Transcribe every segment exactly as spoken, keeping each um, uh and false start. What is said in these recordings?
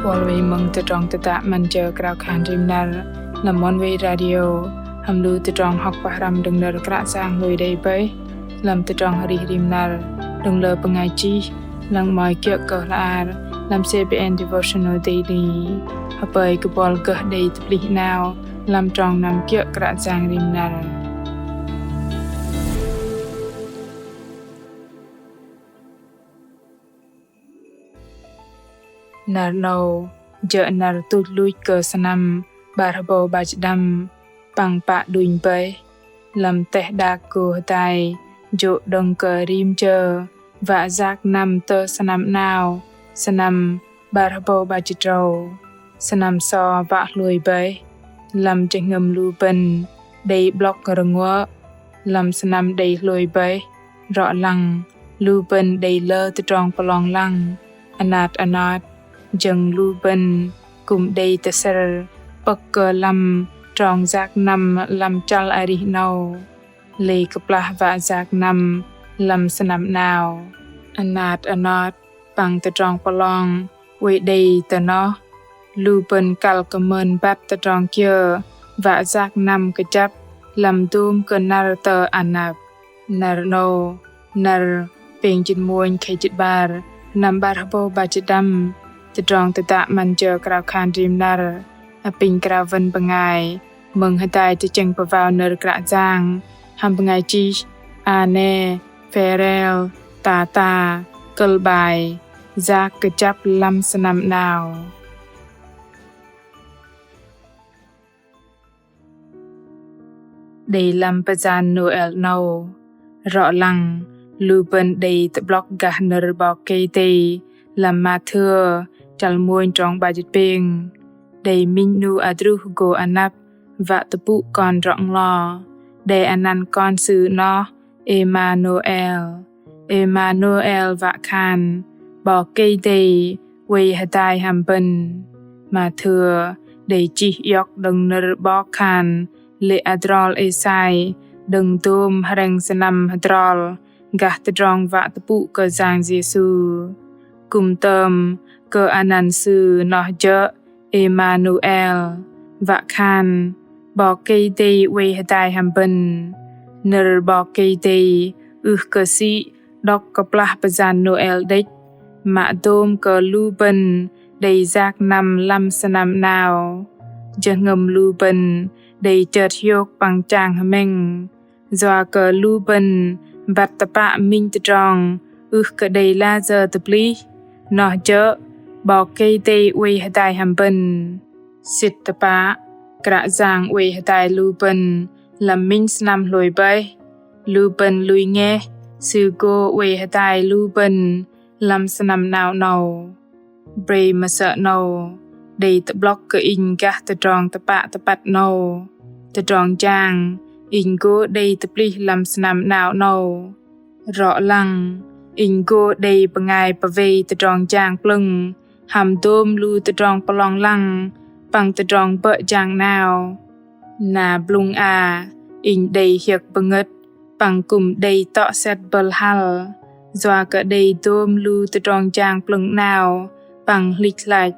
Buăl wei mơ̆ng tơdrong tơdă 'Măn Jơ Krao Khan Rim Năr lăm Oneway Radio, hăm lu tơdrong hŏk pơhrăm đơ̆ng nơ̆r Kră Yang lui đei bơih lăm tơdrong arih rim năr đơ̆ng lơ bơngai chih, lăng 'mơ̆i kiơ̆ kơ hla ar lăm C B N Devotional Daily. Hơpơi kơ buăl gơh đei tơplih 'nao lăm trong năm kiơ̆ Kră Yang rim năr. Năr 'nâu jơ̆ năr tuch luch kơ sơnăm 'bar hơbâu 'bar jĭt đăm păng pă đunh bơih. Lăm teh đak gô hơdai jô̆ đơ̆ng kơ rim jơ wă yak năm tơ sơnăm 'nao, sơnăm 'bar hơbâu 'bar jĭt tơdrâu. Sơnăm so wă hlôi bơih. Lăm jơhngơ̆m lu bơ̆n đei 'blŏk rơnguă. Lăm sơnăm đei hlôi bơih, rŏ lăng lu bơ̆n đei lơ tơdrong pơlong lăng. Anat anot jơ̆ng lu bơ̆n kư̆m đei tơsĕr pơ̆k kơ lăm trong yak năm lăm chăl arih 'nâu, lei kơplah wă yak năm lăm sơnăm 'nao. Anat anot păng tơdrong pơlong oei đei tơ noh, lu bơ̆n kăl kơ mơn băt tơdrong kiơ wă yak năm kơjăp lăm dôm kơ năr tơ anăp. Năr 'nâu, năr pêng jĭt mônh khei jĭt 'bar, sơnăm 'bar hơbâu 'bar jĭt đăm. Tơdrong tơdă 'Măn Jơ Krao Khan Rim Năr apinh krao wơ̆n bơngai mơ̆ng hơdai tơchĕng pơwao nơ̆r Kră Yang hăm bơngai chih Anne Farrell Tata, kơ̆l 'bai Yak kơjăp lăm sơnăm 'nao. Đei lăm pơyan Nôel 'nâu, rŏ lăng lu bơ̆n đei tơ'blŏk gah nơ̆r 'Bok Kei-Dei lăm Mathêu chăl mônh trong 'bar jĭt pêng. Đei minh 'nu adruh gô anăp wă tơpŭ kon drŏ-nglo. Đe anăn kon sư noh Êmanuel. Êmanuel wă khan 'Bok Kei-Dei oei hơdai hăm bơ̆n. Mathêu đei chih iŏk đơ̆ng nơ̆r 'bok khan lê̆ adrol Êsai đơ̆ng dôm hrĕng sơnăm hơdrol gah tơdrong wă tơpŭ kơ Yang Yêsu. Kư̆m tơm kơ anăn sư noh jơ̆ Êmanuel, wă khan 'Bok Kei-Dei oei hơdai hăm bơ̆n. Nơ̆r 'Bok Kei-Dei ưh kơ sĭ đŏk kơplah pơyan Nôel đĕch, mă dôm kơ lu bơ̆n đei yak năm lăm sơnăm 'nao. Jơhngơ̆m lu bơ̆n đei chơt hiôk păng chang hơmĕng. Yua kơ lu bơ̆n băt tơpă minh tơdrong ưh kơ đei layơ tơplih, noh jơ̆ 'Bok Kei-Dei oei hơdai hăm bơ̆n. Sĭt tơpă, Kră Yang oei hơdai lu bơ̆n lăm minh sơnăm hlôi bơih. Lu bơ̆n lui ngeh Sư gô oei hơdai lu bơ̆n lăm sơnăm 'nao 'nâu. Brei mơsơ̆ 'nâu đei tơ'blŏk kơ inh gah tơdrong tơpă tơpăt 'nâu. Tơdrong jang inh gô đei tơplih lăm sơnăm 'nao 'nâu. Rŏ lăng inh gô đei bơngai pơwei tơdrong jang plơ̆ng hăm dôm lu tơdrong pơlong lăng păng tơdrong bơ̆ jang 'nao. Na blŭng a, inh đei hiơ̆k bơngơ̆t păng kư̆m đei tŏ sĕt bơ̆l hăl. Yua kơ đei dôm lu tơdrong jang plơ̆ng 'nao păng hlĭch hlach.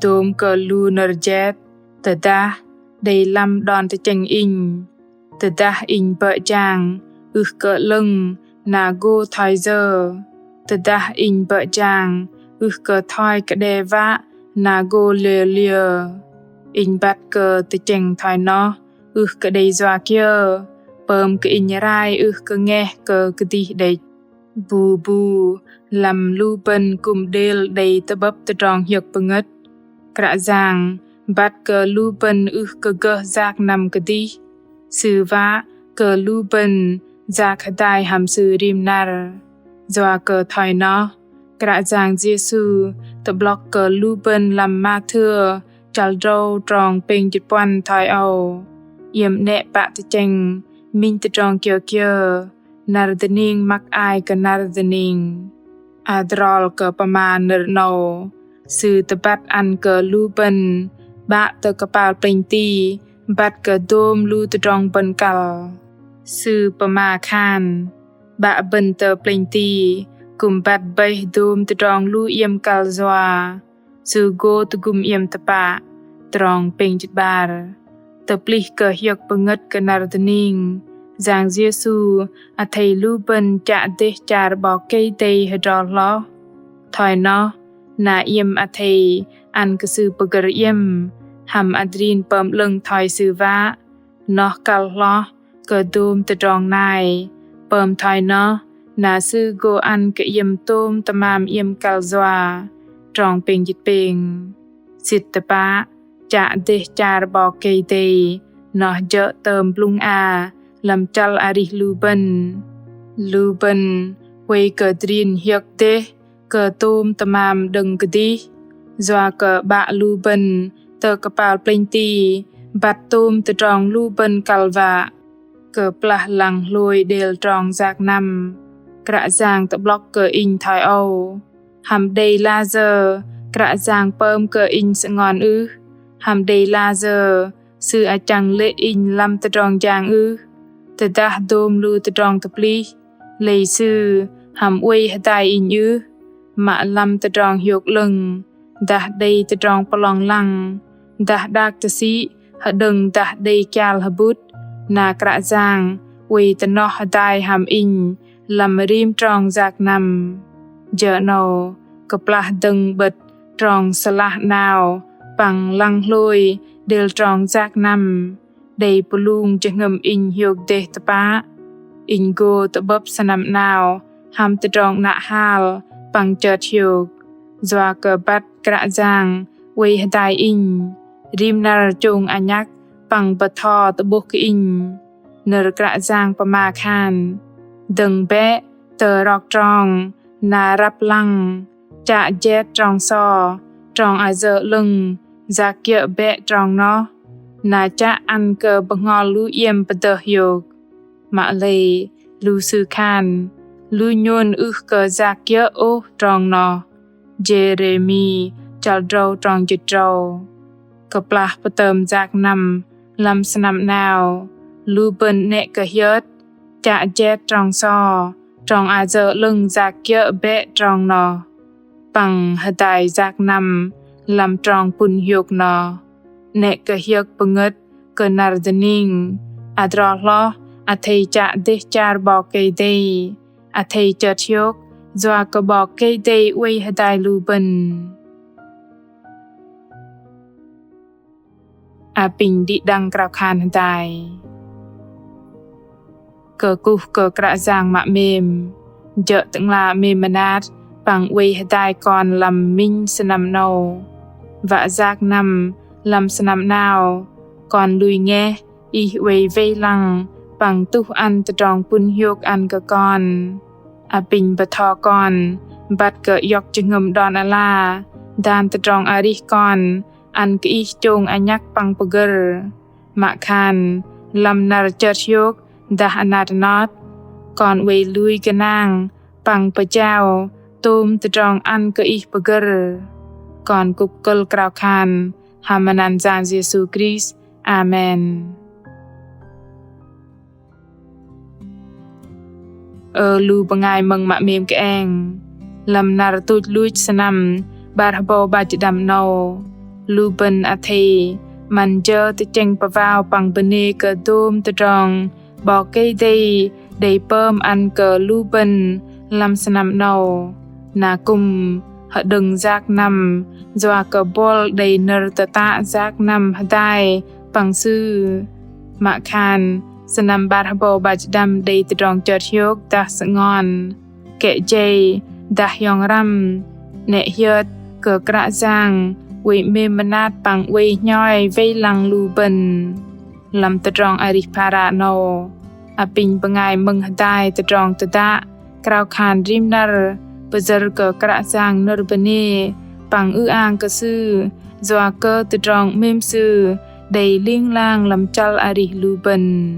Dôm kơ lu nơ̆r jet, tơdah đei lăm đon tơchĕng inh. Tơdah inh bơ̆ jang ưh kơ 'lơ̆ng, na gô thoi yơ? Tơdah inh bơ̆ jang ưh kơ thoi kơ đe wă, na gô liơ liơ? Inh băt kơ tơchĕng thoi noh ưh kơ đei yua kiơ, pơm kơ inh rai ưh kơ ngeh kơ kơdih đĕch. Bu bu lăm lu bơ̆n kư̆m đêl đei tơ'bơ̆p tơdrong hiơ̆k bơngơ̆t. Kră Yang băt kơ lu bơ̆n ưh kơ gơh yak năm kơdih. Sư wă kơ lu bơ̆n yak hơdai hăm Sư rim năr. Yua kơ thoi noh, Kră Yang Yêsu tơ'blŏk kơ lu bơ̆n lăm Mathêu chăl drâu trong pêng jĭt puăn thoi âu: Iĕm 'nĕ pă tơchĕng minh tơdrong kiơ kiơ, năr dơning măk ai kơ năr dơning. Adrol kơ pơma nơ̆r 'nâu, Sư tơbăt ăn kơ lu bơ̆n 'Bă tơ kơpal plĕnh ti băt kơ dôm lu tơdrong bơ̆n kăl. Sư pơma khan 'Bă bơ̆n tơ plĕnh ti kư̆m băt bơih dôm tơdrong lu iĕm kăl yua. Sư gô tơgŭm iĕm tơpă. Trong pêng jĭt 'bar. Tơplih kơ hiơ̆k pơngơ̆t kơ năr dơning, Yang Yêsu athei lu bơ̆n chă dêh char 'Bok Kei-Dei hơdrol hloh. Thoi noh, na iĕm athei ăn kơ Sư pơgơ̆r iĕm, hăm adrin pơm 'lơ̆ng thoi Sư wă, noh kăl hloh kơ dôm tơdrong nai, pơm thoi noh, na Sư gô ăn kơ iĕm tôm tơmam iĕm kăl yua. Trong pêng jĭt pêng. Sĭt tơpă, chă dêh char 'Bok Kei-Dei, noh jơ̆ tơm blŭng a lăm chăl arih lu bơ̆n. Lu bơ̆n oei kơ adrin hiơ̆k dêh kơ tôm tơmam đơ̆ng kơdih, yua kơ 'Bă lu bơ̆n tơ kơpal plĕnh ti băt tôm tơdrong lu bơ̆n kăl wă. Kơplah lăng hlôi đêl trong yak năm, Kră Yang tơ'blŏk kơ inh thoi âu: Hăm đei la yơ Kră Yang pơm kơ inh sơngon ưh? Hăm đei la yơ Sư achăng lê̆ inh lăm tơdrong jang ưh? Tơdah dôm lu tơdrong tơplih, lei Sư hăm oei hơdai inh ưh? Mă lăm tơdrong hiôk 'lơ̆ng, dah đei tơdrong pơlong lăng, dah đak tơsĭ, hơđơ̆ng dah đei kial hơbŭt, na Kră Yang oei tơnoh hơdai hăm inh lăm rim trong yak năm. Jơ̆ 'nâu, kơplah dơ̆ng 'bơ̆t trong sơlah 'nao păng lăng hlôi đêl trong yak năm, đei pơlung jơhngơ̆m inh hiôk dêh tơpă. Inh gô tơ'bơ̆p sơnăm 'nao hăm tơdrong 'nă hal păng chơt hiôk, yua kơ băt Kră Yang oei hơdai inh, rim năr chông anhăk păng bơtho tơ'bôh kơ inh. Nơ̆r Kră Yang pơma khan: Dơ̆ng bĕ tơ rok trong, na răp lăng, chă jet trong so, trong ayơ 'lơ̆ng yak kiơ̆ bĕ trong noh, na chă ăn kơ bơhngol lu iĕm pơdơh hiôk. Mă lei lu sư khan: Lu nhôn ưh kơ yak kiơ̆ ôh trong noh. Jêrêmi chăl drâu trong jĭt drâu. Kơplah pơtơm yak năm lăm sơnăm 'nao, lu bơ̆n 'nĕ kơ hiơt chă jet trong so, trong ayơ 'lơ̆ng yak kiơ̆ bĕ trong noh, păng hơdai yak năm lăm trong pŭn hiôk noh. 'Nĕ kơ hiơ̆k pơngơ̆t kơ năr dơning, adrol hloh athei chă dêh char 'Bok Kei-Dei, athei chơt hiôk yua kơ 'Bok Kei-Dei oei hơdai lu bơ̆n. Apinh đĭ đăng krao khan hơdai. Kơkuh kơ Kră Yang mă 'mêm, jơ̆ Tơ'ngla 'mêm mơnat păng oei hơdai kon lăm minh sơnăm 'nâu. Wă yak năm lăm sơnăm 'nao, kon lui ngeh Ih oei wei lăng păng tuh ăn tơdrong pŭn hiôk ăn kơ kon. Apinh bơtho kon băt kơ iŏk jơhngơ̆m đon ala, dan tơdrong arih kon ăn kơ Ih chông anhăk păng pơgơ̆r. Mă khan lăm năr chơt hiôk dah anat not, kon oei lui gơnang păng pơjao tôm tơdrong ăn kơ Ih pơgơ̆r. Kon kŭp kơ̆l krao khan hăm anăn Yang Yêsu Krist. Amen. Ơ lu bơngai mơ̆ng mă 'mêm kơeng, lăm năr tuch luch sơnăm 'bar hơbâu 'bar jĭt đăm 'nâu, lu bơ̆n athei 'măn jơ tơchĕng pơwao păng bơnê kơ dôm tơdrong 'Bok Kei-Dei đei pơm ăn kơ lu bơ̆n lăm sơnăm 'nâu. Na kư̆m hơđơ̆ng yak năm yua kơ buăl đei nơ̆r tơtă yak năm hơdai păng Sư. Mă khan sơnăm 'bar hơbâu 'bar jĭt đăm đei tơdrong chơt hiôk dah sơngon, kĕ jei dah hiong răm, 'nĕ hiơt kơ Kră Yang oei 'mêm mơnat păng oei hnhoi wei lăng lu bơ̆n. Lăm tơdrong arih phara 'nâu, apinh bơngai mơ̆ng hơdai tơdrong tơdă krao khan rim năr pơyơ̆r kơ Kră Yang nơ̆r bơnê păng ư-ang kơ Sư yua kơ tơdrong 'mêm Sư đei ling lang lăm chăl arih lu bơ̆n.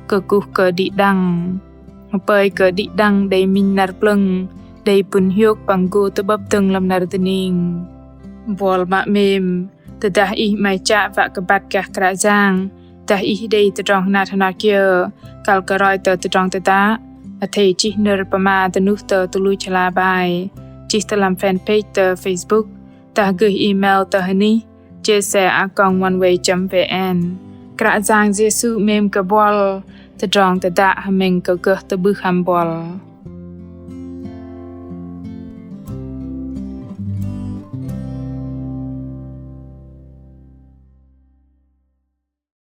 Kơkuh kơ đĭ đăng. Hơpơi kơ đĭ đăng đei minh năr plơ̆ng đei pŭn hiôk păng gô tơ'bơ̆p dơ̆ng lăm năr dơning. Buăl mă 'mêm, tơdah ih 'maih chă wă kơ băt gah Kră Yang, dah ih đei tơdrong hơnat hơnat kiơ kăl kơ roi tơ tơdrong tơdă, athei chih nơ̆r pơma dơnuh tơ tơluch hla bơar, chih tơ lăm fanpage tơ Facebook dah gơh email tơ hơnih J C a còng oneway chấm V N. Kră Yang Yêsu 'mêm kơ buăl. Tơdrong tơdă hơmĕng kơ gơh tơ'bưh hăm buăl.